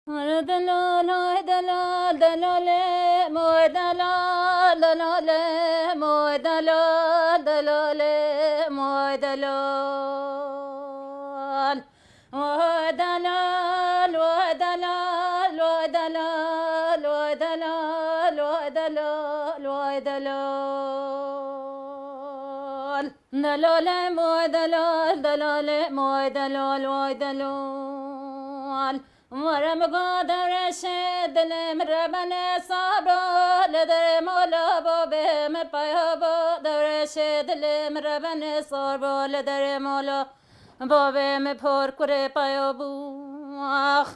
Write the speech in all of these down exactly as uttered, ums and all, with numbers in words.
Delal, oy delal, delalê, moy delal, delalê, moy delal, delalê, moy delal. Oy delal, oy delal, oy delal, oy delal, oy delal, oy delal. Delalê moy delal, delalê moy delal, oy delal. Were min got dewrêşê dilê min re benê sar bo, li derê mala babê min paya bo. Dewrêşê dilê min re benê sar bo, li derê mala babê min por kurê paya bû. Ax.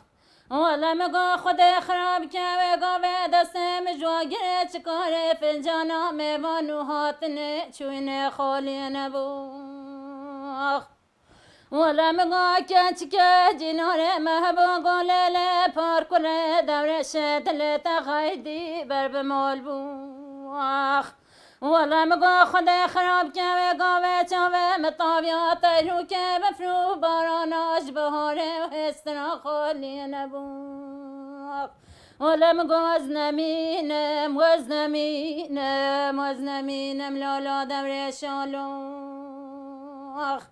Wele min got Xwedê xirab ke wê gavê destê min ji wan girê çi karê fincana mêvan û hatinê çûyînê xaliyê nebû. Ax. Wele min got keçike cînarê me hebû golê lê parkurê dewrêşê dilê te xeydî ber bi mal bû. Ax. Wele min got Xwedê xirab ke wê gavê çavê min taviya teyrûkê bifr û barana ji biharê û hêstina xaliyê nebû. Wele min got ez nemînim, ez nemînim, ez nemînim lala dewrêşa lo. Ax.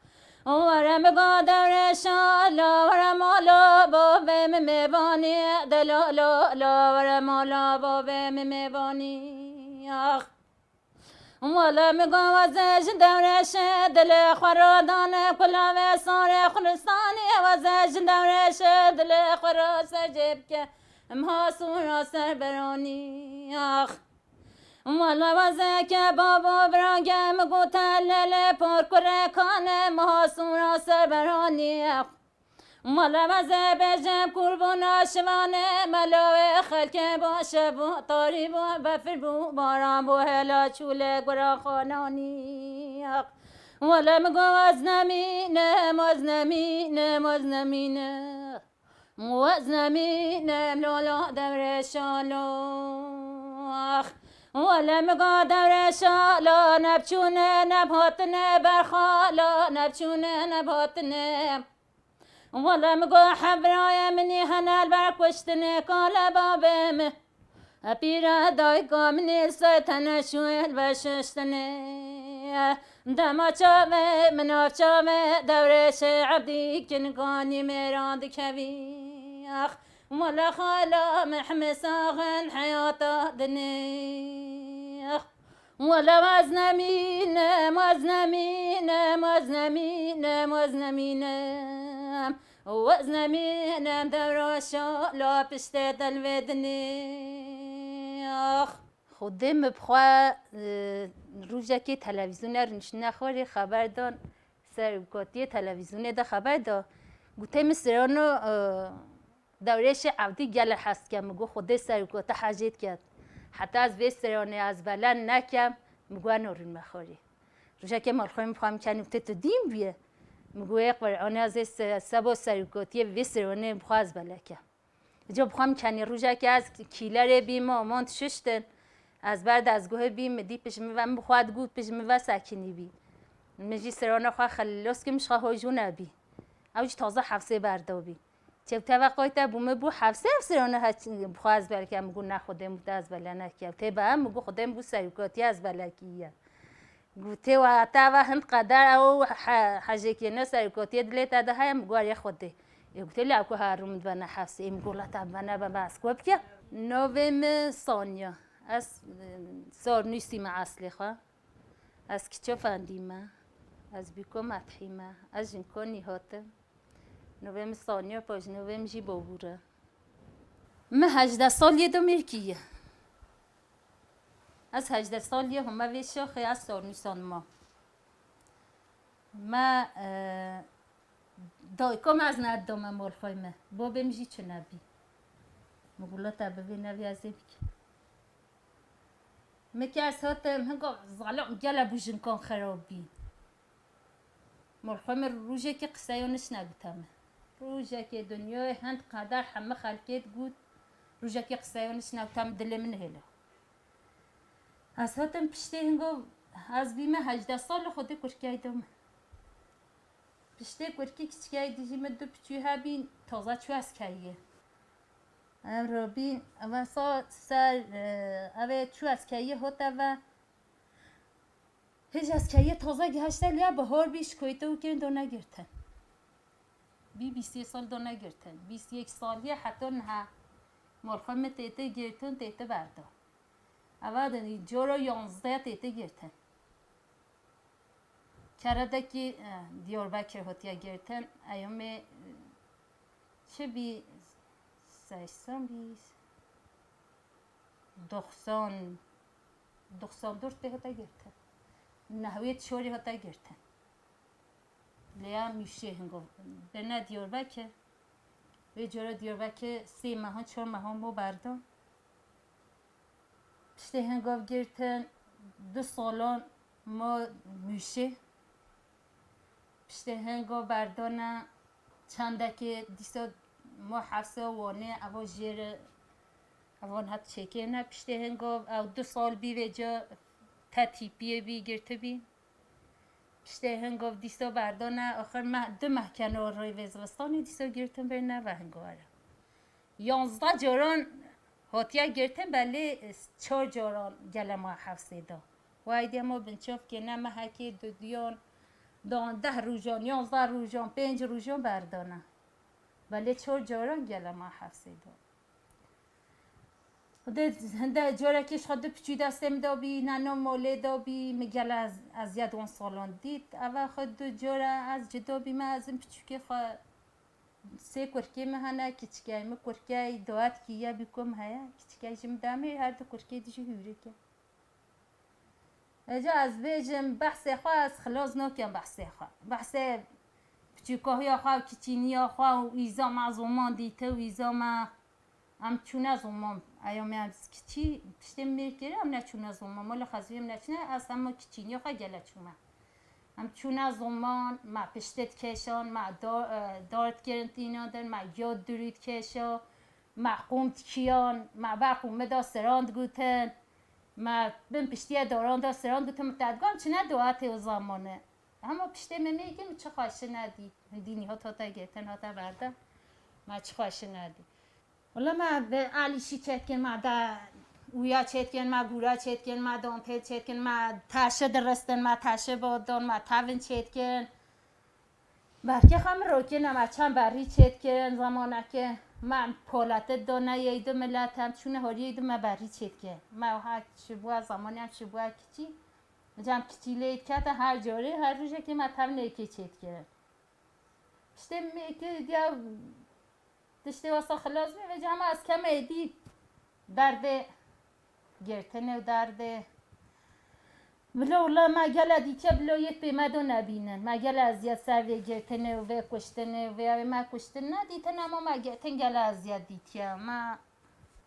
Were min got dewrêşa lo, were mala bavê min mêvanî, delala la, were mala bavê min mêvanî. Ax. Wele min got wezê ji dewrêşê dilê xwe radane kulavê sarê xuristanî, wezê ji dewrêşê dilê xwe ra secê bike, em ha sura ser beranî. Ax. Wele wezê ke babo vira ge min gote lelê parkurê kanê, em ha sura ser beranî. Ax. Wele wezê bêjim qurbana şivanê, mela wê xelkê bo, şev bû, tarî bû, befir bû, baran bû, hela çûlê gura xananî. Wele min got ez nemînim, ez nemînim, ez nemînim. Ez nemînim lola dewrêşa lo. Ax. Wele min got dewrêşa lo, ne bi çûnê, ne bi hatinê, berxala, ne bi çûnê, ne bi hatinê. Wele min got hevrayê min î hene li ber kuştinê kale babê min. Pîre dayika min î sey tene şûyê li ber şuştinê. Dema çavê min av çavê dewrêşê Ebdî kinkanî mêran dikevî. Ax, wele xala min hemê saxin heyata dinê. Ax. Wele ez nemînim, ez nemînim, ez nemînim, ez nemînim. Ez nemînim dewroşa la piştê delvê dinê. Ax. Xwedê min bi xwe, e, rojekê televîzyonê rûniştine xwe rê xeber dan, serokatiyê televîzyonê de xeber da. Gote min sirano, e, Dewrêşê Evdî gelek hez dike, min got, Xwedê serokatî hejêt ket. Heta ez vê stranê ez bela nekem, min got, eno rûnime xwarê. Rojekê malxwê min bi xwe min kenî, gote, tu dîn bûye? Min got, ê Qur'anê ez ê se-, seba serokatiyê vê stranê bi xwe ez bela kem. Îca bi xwe min kenî, rojekê ez kîlerê bîm, mont şiştin. Ez ber dezgohê bîm, min dî pişt min ve, min bi xwe digot, pişt min ve sekinî bî. Min jî strana xwe xelos kir, min ji xwe hoj nebî. Ew jî taze hefsê berdabî. Çewte ve qayte bû, min bû hefsê, ev strana he bi xwe ez bela kem, min got ne Xwedê min te ez bela nekem. Tê be min got Xwedê min bû serokatiyê ez bela kiye. Gotê we te ve hind qeder ew he-, hejêkirine serokatiyê dilê te de heye, min got erê Xwedê. Ê gotê lê ew ku her rû min divene hefsê, ê min got la te bivene be, be ez ku bikim? Navê min Sanya. Ez, e, sarnûsî me eslê xwe. Ez kiça Fendî me. Ez bîko Methî me. Ez jin konî hatim. Navê min Sanya, pajî navê min jî Babûr e. Min hejdeh saliyê de mêrkî ye. Ez hejdeh saliyê home vê şaxê ez sarnûsan ma. Me, e, dayika me ez nedame malxwê me. Babê min jî çinebî. Min got la te bivê nevê ez ê bikim. Min ke ez hatim hinga zalam gele bû jinkan xerab bî. Malxwê min rojekê qiseya nişne gote min. Rojekê dinyayê hind qeder heme xelkê digot, rojekê qiseya nişne gote min dilê min nihêle. Ez hatim piştê hinga ez bîme hejdeh sal li Xwedê kurkey da min. Piştê kurkî kiçikey dijî min du piçû hebîn, taze çû ez keyê. Em robîn, eva sa ser, e, eve çû eskeyê hot eve. Hêj eskeyê taze gihişte liya bihor bî, şikoyte û kirin do negirtin. Bî bîst yek sal do negirtin. Bîst yek salî ye heta niha. Mol xwe min tête girtin, tête berda. Eva de coro yanzdeh tête girtin. Keredekî, e, Diyarbekir hotiye girtin. Eyomê, e, çi bî seysan bî, doxsan, doxsan dört pê hote girtin. Nehwê çorê hote girtin. Lêya Mûşê hingo bene Diyarbekir. Vê cara Diyarbekir sê mehan, çar mehan bo berdan. Piştê hingav girtin du salan ma Mûşê. Piştê hingav berdana çendekê dîsa ma Hefsa Wanê, eva jêre, evan hat çêkêne. Piştê hingav ew du sal bî vêca te tîpiyê bî, girtibî. Piştê hingav dîsa berdana, axir meh, du meh keno rê vê zivistanê, dîsa girtin bê neve hingo were. Yanzdeh caran hatiye girtin, belê çar caran gele ma Hefsê da. Waydiye ma binçavkê ne mehekê, du diyan, dan deh rojan, yanzdeh rojan, pênc rojan berdana. Belê çar caran gele ma Hefsê da. Xwedê hinde carekê ji xwe du piçû destê min de bî, neno molê de bî, min gele ez, eziyet wan salan dît. Eva xwe du cara ez cida bîme, ez in piçûkê xwe sê kurkê min hene, kiçikey min kurkey, doetkî ye bî ku min heye, kiçikey ji min demê, her du kurkê dijî hûrik e. Eca ez bêjim, behsê xwe ez xilas nakim behsê xwe. Behsê piçûkahiya xwe û kiçîniya xwe û îza me zoman dîte û îza me em çûne zoman. Eya me em kiçî, piştê mêr kirî em neçûne zoman. Mala xezûyê em neçûne, ez hema kiçîniya xwe gele çûme. Em çûne zoman, me piştê dikeşan, me da-, e, dar dikirin tîna din, me ya dirû dikeşa. Me qûm dikiyan, me ber qûmê de siran digutin, me bin piştiye daran de siran digutin, min te digot, em çine doetê û zamane. Hema piştê me mêkê min çi xweşin nedît. Hindî nîhat hate girtin, hate berde. Me çi xweşin nedît. Wela me bi alîşî çêdikin, me de uya çêdikin, me gûra çêdikin, me dantêl çêdikin, me teşe diristin, me teşe badon, me tevin çêdikin. Berkê xwe min rokî nema çend berî çêdikin, zamanekê me em polete dane yeydi millet, em çûne horiyeydi me berî çêdikin. Me wiha çi bûye zamanê em çi bûye kiçî. Cem kiçî lê dikete her corê, her rojekê me tevnê yekê çêdikin. Piştê mêkê diya tiştê wesa xilas bî, vê cama ez keme êdî derdê girtinê û derdê. Bilo wila me gele dîtiye, bilo yê pê me do nebînin. Me gele eziyet ser vê girtinê û vê kuştinê û vê ew ê me kuştin nedîtin, ema me girtin gele eziyet dîtiye. Me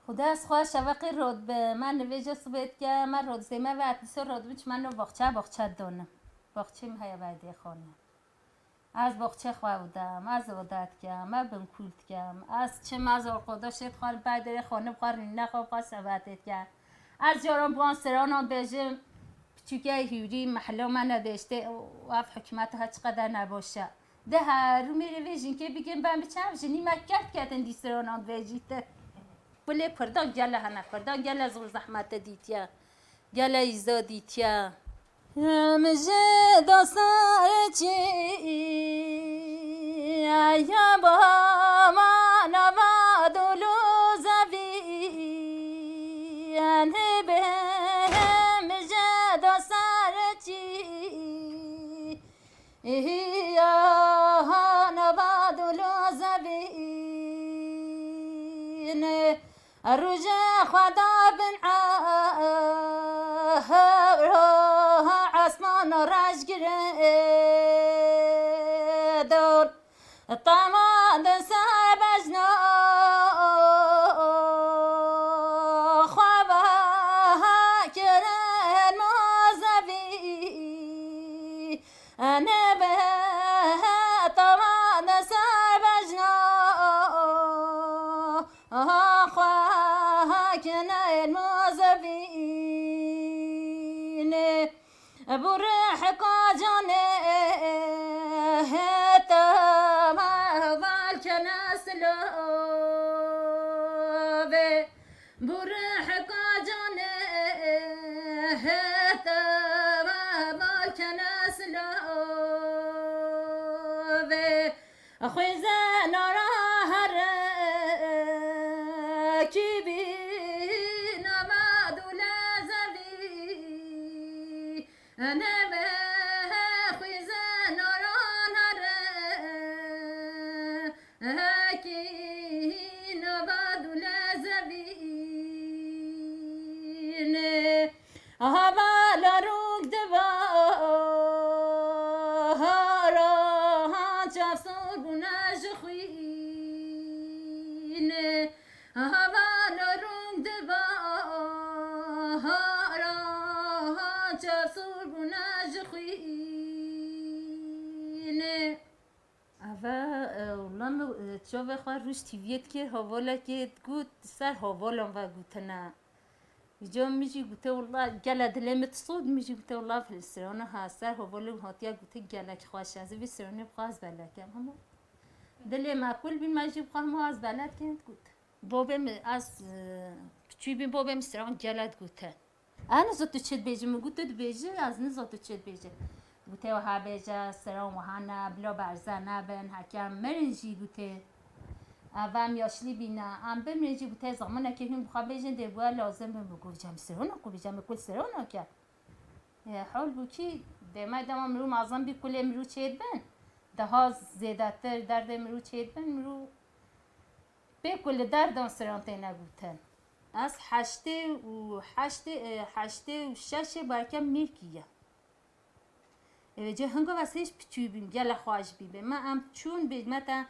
Xuda ez xwe şeveqê rod bi, me nivêje sibê dike, me rod zê me ve dîso rod bi çime no baxçe, baxçe donim. Baxçê min heye berdê xane. Ez boxçê xwe widem, ez oda dikem, me binkûl dikem, ez çim, ez orqodaşê xwe li ber derê xwe nibxwe rîne xwe xwe sebetê dikem. Ez caran bi wan siranan bêjim, piçûkê hûrî mehlo me nebêjtê, ev hikûmet ha çiqede nebaş e. De herû mêrê vê jinkê bigin ben biçem, jinî me kert ketin dî siranan bêjî te. Kulê Kurdan gele hene, Kurdan gele zor zehmete dîtiye. Gele îza dîtiye. Em ji dostarê çi ya bama nava dolu zevî. Em hê bi hem ji dostarê çi Hiya nava dolo zevîn, rûje xwe da bin ehro, esman rejgire don. Tama de ser bejna xwe va kirin mozevî. Ene be tama de ser bejna xwe kine mozevîne. Bu rehka canê tama val kine silo. Burihka canê heta heval kene silave. Xwîze nara here kî bî nava dûle zevî. Neve xwîze nara here. Hekî nava dûle zevîne. Hevala rûk diva hara çav sor bûne ji xwîne. Hevala rûk diva hara çav sor bûne ji xwîne. Eve, e, wela min, e, çavê xwe rûş T V'yê dikir, hevalekê digot, ser hevalan ve gotine. Îca min jî gote, wela gele dilê min disot, min jî gote, wela vê sirana ha, ser hevalê hatiye gotin gelek xweş e. Ez ê vê siranê bi xwe ez belav kem, hema dilê me kul bî, me jî bi xwe hema ez belav kem digot. Bobê min, ez, e, piçûk bîm, bobê min siran gelek gote. Ez niza tu çi dibêjî, min got tu dibêjî, ez niza tu çi dibêjî. Gote wiha bêje, siran wiha ne, bila berze nebin, heke em mirin jî gote. Ev em yaşlî bîne, em bimirin jî gote, zamanekê hûn bi xwe bêjin dê bûye lazim bin, min got cem sirana ku bêje, min kul sirana ke. E, halbûkî dema dema mirû mezin bî kulê mirû çêdibin, daha zêdetir derdê mirû çêdibin, mirû pê ku li derdan siran têne gotin. Ez heştê û heştê, e, heştê û şeşê berkem mêrkî ye. Ê vêca hingo ez hêj piçûk bîm, gele xweş bî bê. Me em çûn bê, me te,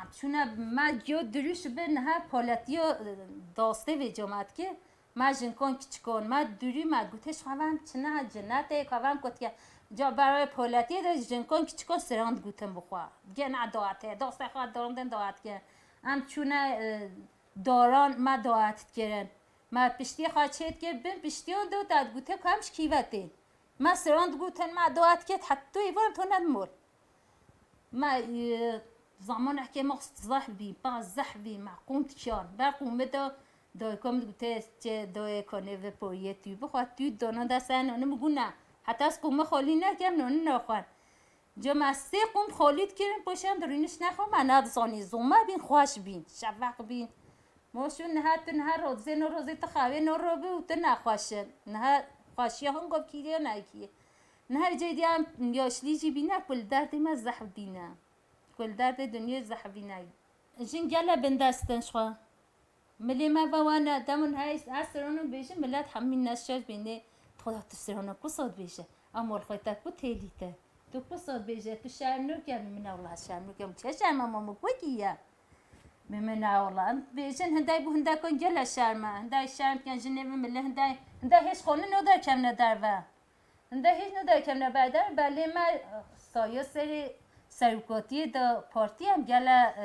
em çûne, me giyo dirûş bi niha poletiyo, e, dostê vêca me dike. Me jinkan kiçikan, me dirû me gote ji xwe ve em çine cinetê, ka ve em kotike. Ca berê poletiyê de jinkan kiçikan siran digotin bi xwe. Dike ne doate, dostê xwe dorandin doat ke. Em çûne, e, daran me doat dikirin. Me piştî xwe çêdike bin piştiyan de te digote ku em ji kî ve tên. Me siran digotin, me doat ket, heta tu êvan to nedimor. Me, e, zamanekê me zehf bî, ba zehf bî, me qûm dikiyan. Ber qûmê de dayika min digote, çê dayê kanê ve poriyê tû bixwe, tû dana dest en, onu min guna. Heta ez qûmê xalî nekem, onu naxwen. Ca me sê qûm xalî dikirin, paşan dirîniş nexwe, me nadizanî, zûme bîn, xweş bîn, şeveq bîn. Ma şûn niha tu niha rozê no rozê tu xawê no robî û tu nexweş in. Niha xweşiya hingov kîriya naykiye. Niha cê diya yaşlî jî bîne ku li derdê me zehf dîne. Ku li derdê dinyê zehf dîne. Jin gele bindest in ji xwe. Milê me ve wane, demin hey, ez sirano bêjim, milet hemî neşeş bênê, Xweda tu sirano ku sod bêje, a mol xwe te ku têlî te. Tu ku sod bêje, tu şerm nokemî, min wela şerm nokem, çi şerm e, ma min wekî ye. Min, min wela, em bêjin, hindey bû, hindey kon gele şerm e, hindey şerm ken jinê min, milê hindey, hindey hêj xwe nino derkevne derve. Hinde hêj nederkevne berdar, belê me, e, saya serê serokatiyê de partî em gele, e,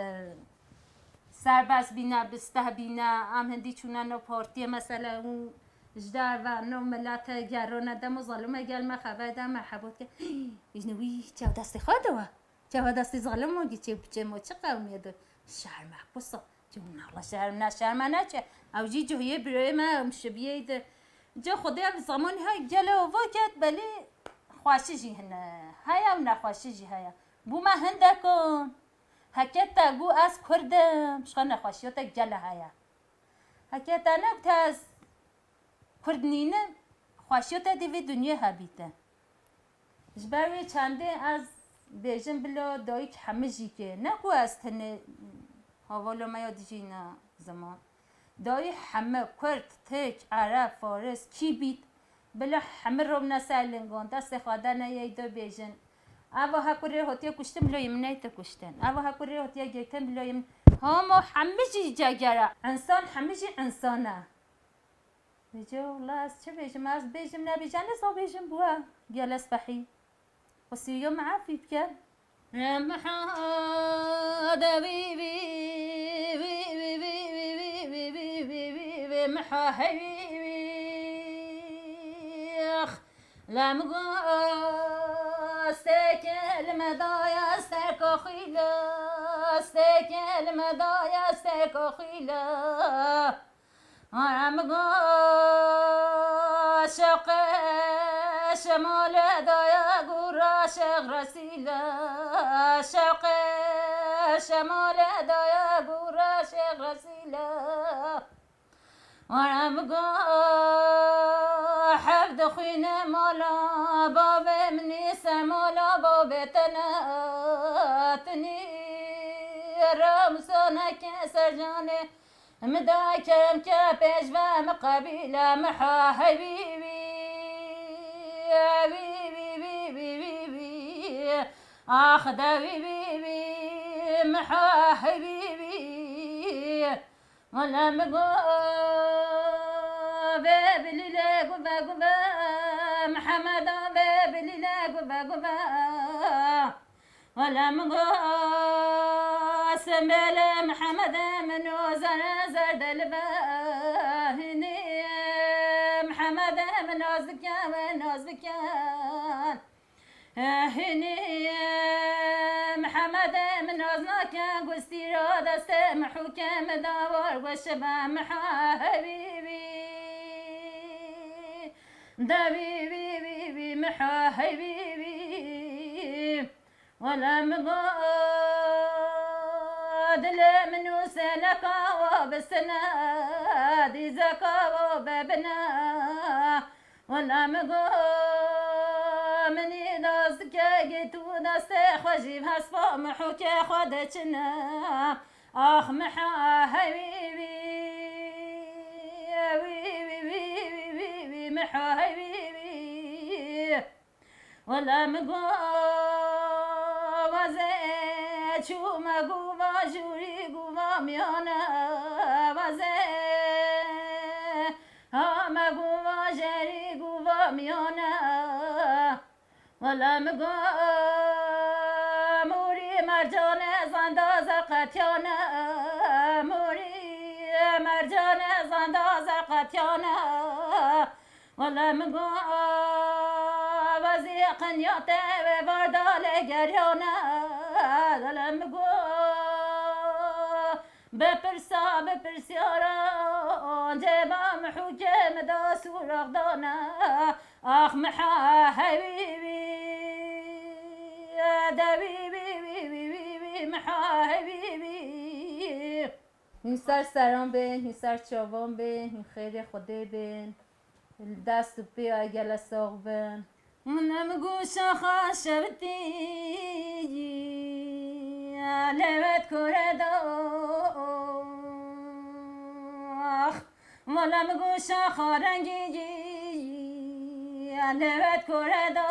serbest bîne, bisteh bîne, em hindî çûne no partiyê, mesela hûn ji derve no milete gerone demo zalime gel me xeber de me hebot ke, îjne wî çav destê xwe de we. Çawa destê zalim û giçê biçê mo çi qewmiyê de şerme kusa. Cihûna Allah şerm ne şerme neçe. Ew jî cihuyê birayê me em şibiyê de. Ca Xwedê ev zamanî hay gele ova ket belê xweşî jî hene. Heye û nexweşî jî heye. Bû me hindekon. Heke te gu ez Kurd im, ji xwe nexweşiya te gele heye. Heke te ne te ez Kurd nîne, xweşiya te dê vê dinyê hebîte. Ji ber wê çendê ez bêjim bila dayik hemijî ke, ne ku ez tenê hevala me ya dijîna ziman. Dayî heme Kurd, Tirk, Ereb, Faris, kî bît, bila heme robne ser lingan, destê xwe dane yey de bêjin. Eva hekurê hotiye kuştin, bila yê min neyte kuştin. Eva hekurê hotiye girtin, bila yê min. Hama hemijî cegere. Însan hemijî însan e. Vêca wela ez çi bêjim? Ez bêjim nebêjim, ez bêjim bû e. Gel ez behî. Xwesî yo me efî bike. Mihade vî, vî, vî, mihahey vî, vî, lem go steke li me daye steka xîle, steke li me daye steka xîle. Em go şewqê şemale daya gura Şêx Resîle, şewqê şemale daya gura Şêx Resîle. Em go hev dixwîne mala bavê min î ser mala bavê te ne tinî remzaneke ser canê. Min da kem ke pêş ve min qebîle min ha hewî wî, wî, wî, wî, wî, wî, wî. Ax de wî, wî, wî, min ha hewî wî. Wala min go vê bilîle guve guve, Mihemeda vê bilîle guve guve. Wala min go sembele Mihemedê min o zere zerde li be hînî Mihemedê min noz bike we noz bike. Hînî Mihemedê min noz nake gustîra destê min hûke min dawar goşe be miha hewî wî. De wî wî wî wî miha hewî wî. Wala min go dilê min û seleka wa bi sine, dîzeka wa be bine. Wala min go minî dast dike, gê tu destê xwe jî hespa min hûkê xwe de çine. Ax miha hewî wî, wî, wî, miha hewî wî. Wala min go wazê çûme guva jûrî guva miyane wazê. Ha me guva jerî guva miyane. Wala min go mûrî mercane zanda zerqetiyane. Mûrî mercane zanda zerqetiyane. Wala min go wezî qenya te wê varda lê geriyane. Wala min go bipirsa bipirsyara cêba min hûkê min da sûrax dane. Ax miha hewî wî, de wî wî wî wî wî wî miha hewî wî. Hîn ser seran bên, hîn ser çavan bên, hîn xêrê Xwedê bên. Li dest û pêya gele sax bin. Min em goşa xwe şewitî, lê wet kore da. Ax, wala min goşa xwe rengî, lê wet kore da.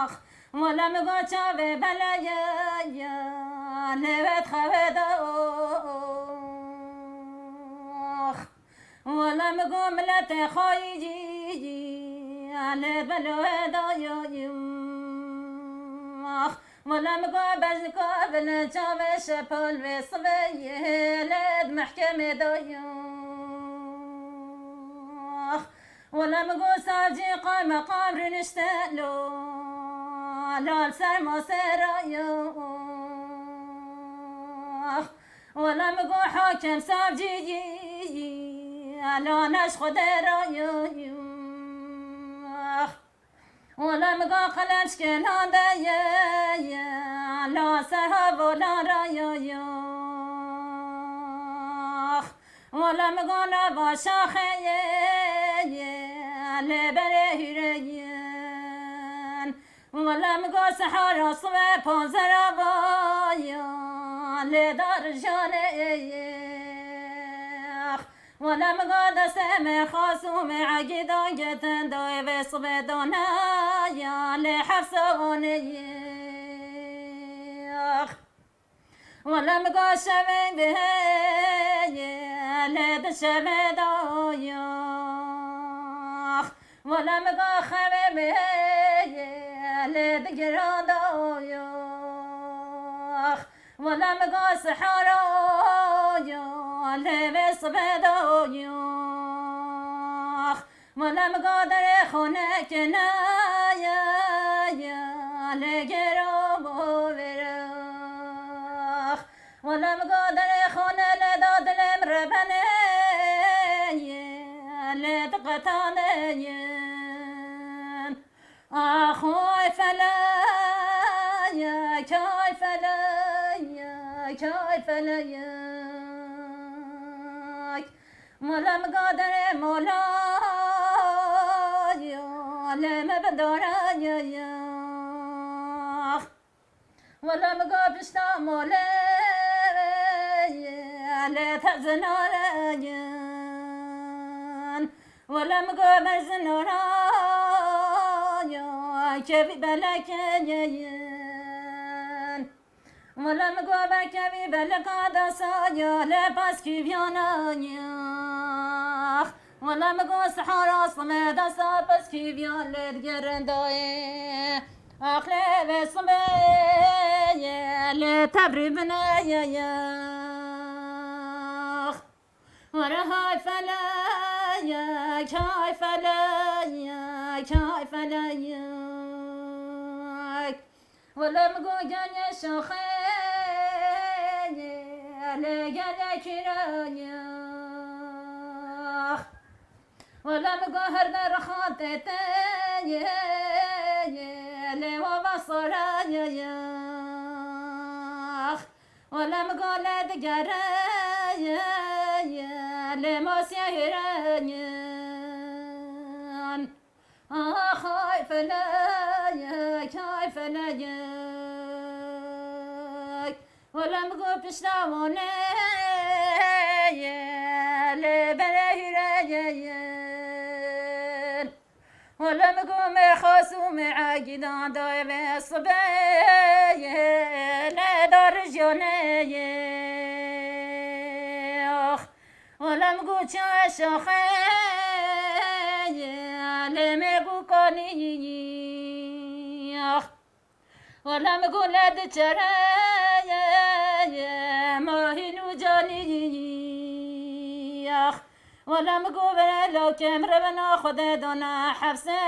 Ax, wala min go çavê beleye, lê wet xewe da. Ax, wala min go miletê xwe yî, lê belo da. Ax, wala min go bejnika bile çavê şepal vê sivê yê, lê mehkemê da. Ax, wala min go savcî qaymeqam rûnişte lo, lal serma sera yo. Ax, wala min go hakim savcî yî, lal neş xwe de ra yo. Ax, wala min go qelem şkênande ye, ye, la ser hevolan ra yo, yo. Ax, wala min go nava şaxê ye, ye, lê berê hîrê yin. Wala min go sehara sivê panzera va ya, lê dar janê ye. Ax, wala min go destê me xas û me egîdan getin dayê vê sibê dane ya lê hefsa wane ye. Ax, wala min go şevê biheye lê di şevê da ya. Ax, wala min go xevê biheye lê di giran da ya. Ax, wala min go sihara ya, lê vê sibê da ya. Ax, wala min go derê xwe nekine ya, ya, lê gêro bo vêre. Ax, wala min go derê xwe ne lê da dilê min Kay felek, wele min go derê mola, lê me bi dore ye. Wele min go pişta mole, lê te zinare ye. Wele min go ber zinora, kevî beleke ye. Wele min go berkevî beleka desa ya lê peskî viyana ya. Wele min go sihara sime desa peskî viyan lê digerin dayê. Ax lê vê sime ye lê tevrî bine ye ya. Were hay felek, hay felek, hay felek. Wele min go gel ye şaxê, lê gel ye kîrayê. Wele min go her der xatê te, lê wa va sarayê. Wele min go lê digere, lê masiye hêreyin. Ax, ay felek, ay felek. Wele min go pişta wane, lê bere hîreyin. Wele min go me xas û me egîdan dayê vê sibê, lê dar jiyane ye. Ax, wele min go çaye şaxê, lê me go kanî. Ax, wele min go lê diçere, mahîn û canî. Ax, wele min go vere lawkê min revena Xwedê dana hefsê.